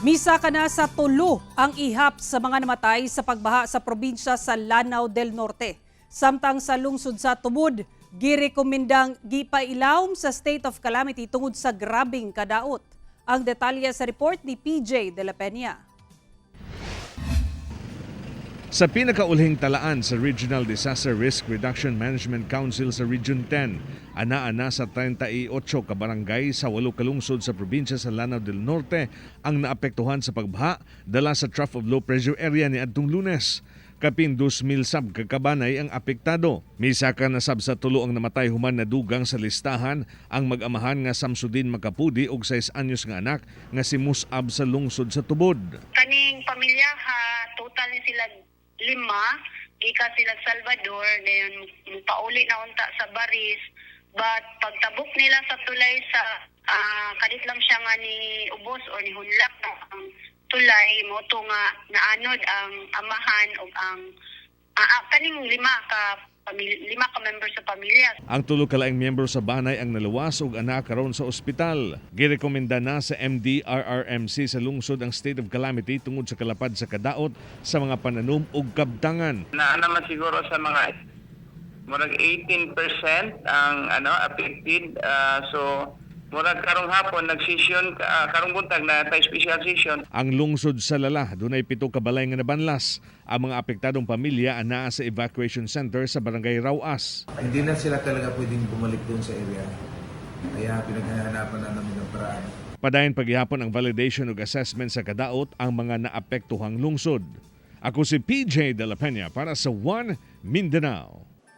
Misaka na sa 3 ang ihap sa mga namatay sa pagbaha sa probinsya sa Lanao del Norte. Samtang sa lungsod sa Tubod, girekomendang gipailawom sa state of calamity tungod sa grabing kadaot. Ang detalye sa report ni PJ De La Peña. Sa pinakaulhing talaan sa Regional Disaster Risk Reduction Management Council sa Region 10, ana-ana sa 38 ka barangay sa 8 ka lungsod sa probinsya sa Lanao del Norte ang naapektuhan sa pagbaha dala sa trough of low pressure area ni adtong Lunes. Kapin 2,000 sab ka kabanay ang apektado. Misaka na sab sa 3 ang namatay human nadugang sa listahan ang mag-amahan nga Samsudin Makapudi og 6 anyos nga anak nga si Musab sa lungsod sa Tubod. Kaning pamilya ha, total ni sila lima, gikan sila Salvador, dayon pauli na unta sa Baris, but pagtabok nila sa tulay sa kadit lang siya nga ni ubos or ni hunlak ang tulay mo to nga naanod ang amahan ug ang kaning lima ka member sa pamilya. Ang 3 ka laing miyembro sa banay ang naluwas ug ana karon sa ospital. Girekomenda na sa MDRRMC sa lungsod ang state of calamity tungod sa kalapad sa kadaot sa mga pananom ug kabtangan. Naa naman siguro sa mga murag 18% ang ano affected. So murag karong hapon nag-session, karong buntag na tay special session. Ang lungsod sa Lala, dunay 7 ka balay nga nabanlas. Ang mga apektadong pamilya anaa sa evacuation center sa Barangay Rawas. Hindi na sila talaga pwedeng bumalik doon sa area. Kaya pinaghahanapan na namin ng paraan. Padayon paghihapon ang validation ug assessment sa kadaot ang mga naapektuhang lungsod. Ako si PJ De La Peña para sa One Mindanao.